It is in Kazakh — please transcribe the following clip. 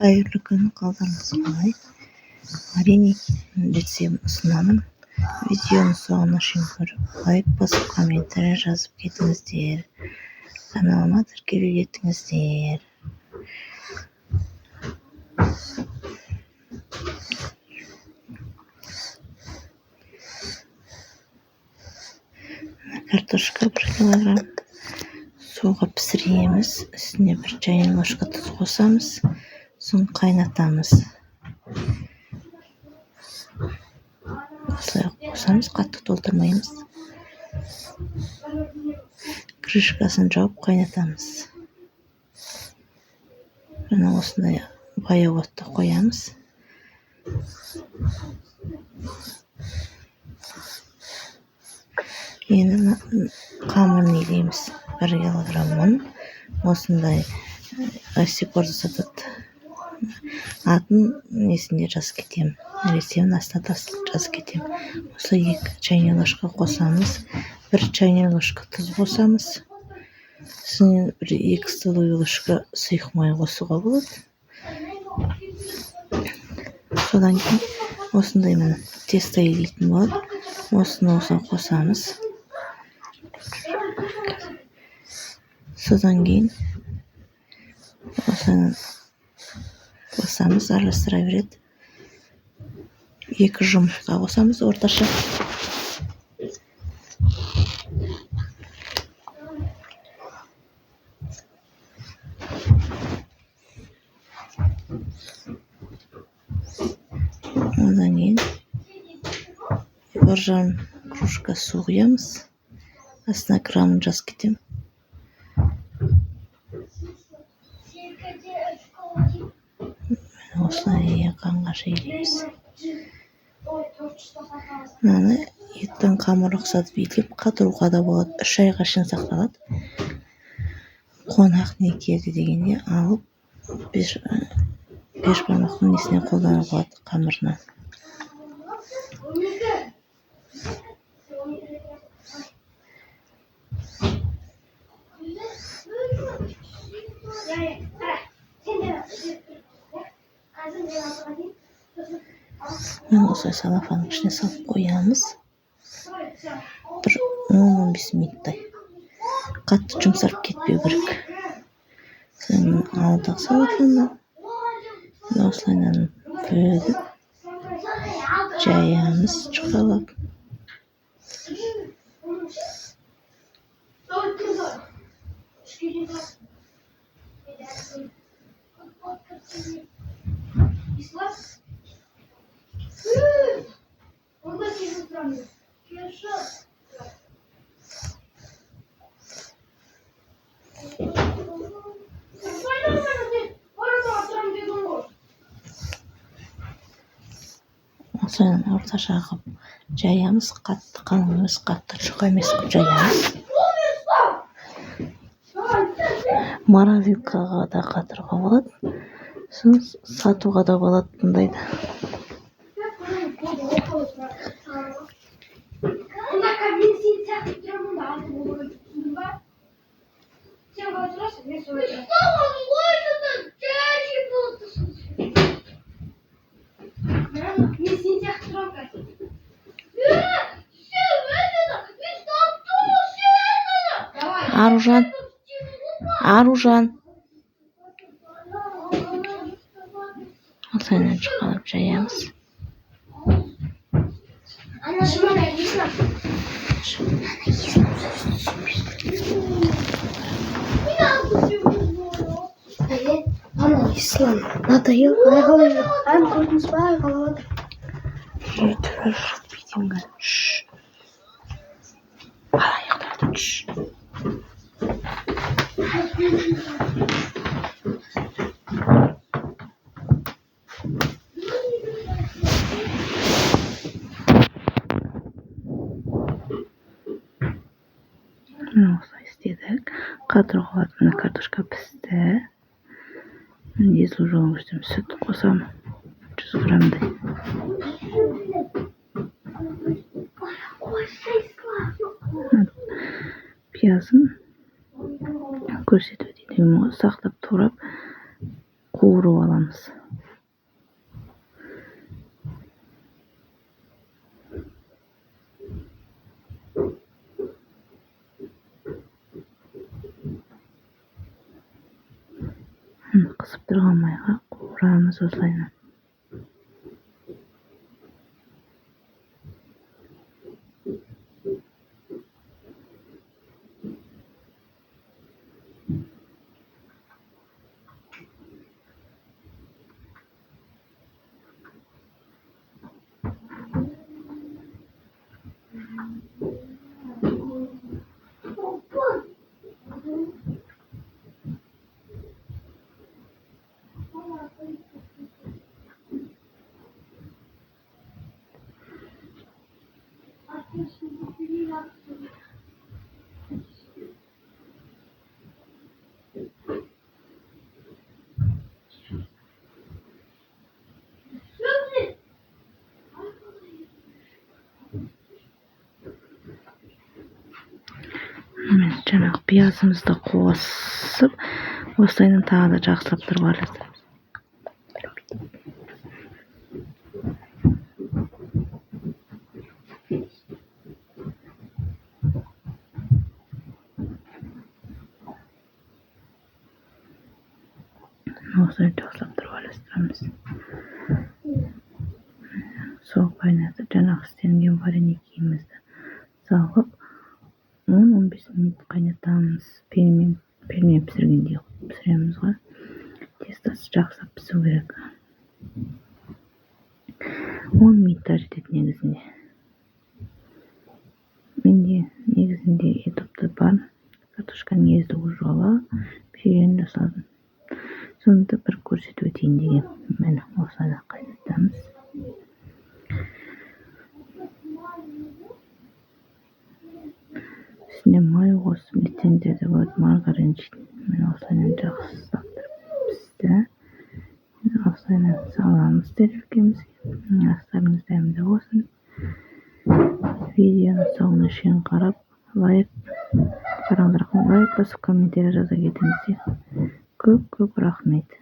Қайырлы күн, қалдарыңыз қалай? Вареники рецебін ұсынамын. Видеоның соңына шейін көріп, лайк басып, комментарий жазып кетіңіздер. Каналыма тіркеле кетіңіздер. Картошка 1 килограмм. Суға пісіреміз. Үстіне 1 чайный ложка тұз қосамыз. Сосын қайнатамыз. Осылай қосамыз, қатты толтырмаймыз. Крышкасын жауып қайнатамыз. Міне осындай баяу отта қоямыз. Енді қамырын илейміз. 1 килограмм ұн. Осындай Осипорда сатады. Атын несінде жазып кетемін. Рецебін астына жазып кетемін. Осылай 2 чайный ложка қосамыз. 1 чайный ложка тұз қосамыз. Сосын 1-2 столовый ложка сұйық май қосуға болады. Содан кейін осындай міне тесто илейтін болады. Осыны осылай қосамыз. Содан кейін осыны қосамыз, араластыра береді. 2 жұмыртқа қосамыз орташа. Одан кейін 1,5 кружка су құямыз. Астына граммын жазып кетемін. Осылай қанғаша илейміз. Мынаны еттің қамыры ұқсатып илеп қатыруға да болады. 3 айға шейін сақталады. Қонақ не келді дегенде алып бешбармақтың несіне қолдануға болады қамырына. Міне осылай салафанның ішіне салып қоямыз. Бір 10-15 минуттай. Қатты жұмсарып кетпеу керек. Соны алдық салафаннан. Осылайынан бөліп жаямыз жұқалап. Осылай орташа қылып жаямыз, қатты қалың емес, қатты жұқа емес қылып жаямыз. Морозилкаға да қатыруға болады, сосын сатуға да болады бұндайды. Аружан, Аружан. Осылайынан жұқалап жаямыз. Ислам надоел, айғалай, ән көрдіңіз ба, айғалап жатыр. Бала ұйықтады. Міне осылай істедік. Қатыруға болады. Міне картошка пісті. Езілу жолын көрсетемін. Сүт қосамын 100 граммдай. Пиязын көрсетіп өтейін. Ұсақтап турап қуырып аламыз. Тұрған майға қуырамыз осылайынан. Міне, жаңағы пиязымызды қосып, осылайынан тағы да жақсылап тұрып араластырамыз. Осылай жақсылап тұрып араластырамыз. Сол қайнатып, жаңағы істелінген вареникімізді салып, 10-15 минут қайнатамыз. Пельмен пісіргендей пісіреміз ғой. Тестосы жақсылап пісу керек. 10 минутта жетеді негізінде. Менде негізінде ютубта бар. Картошканың езілу жолы пюрені жасадым. Соны да бір көрсетіп өтейін деген. Міне, осылай қайнатамыз. Үстіне май қосып нетсеңдер де болады, маргарин. Міне, осылайынан жақсылап тұрып пісті. Осылайынан саламыз тарелкамызге. Астарыңыз дәмді болсын. Видеоны соңына шейін қарап, лайк қараңыздар, лайк басып комментарий жаза кетіңіздер. Көп-көп рахмет.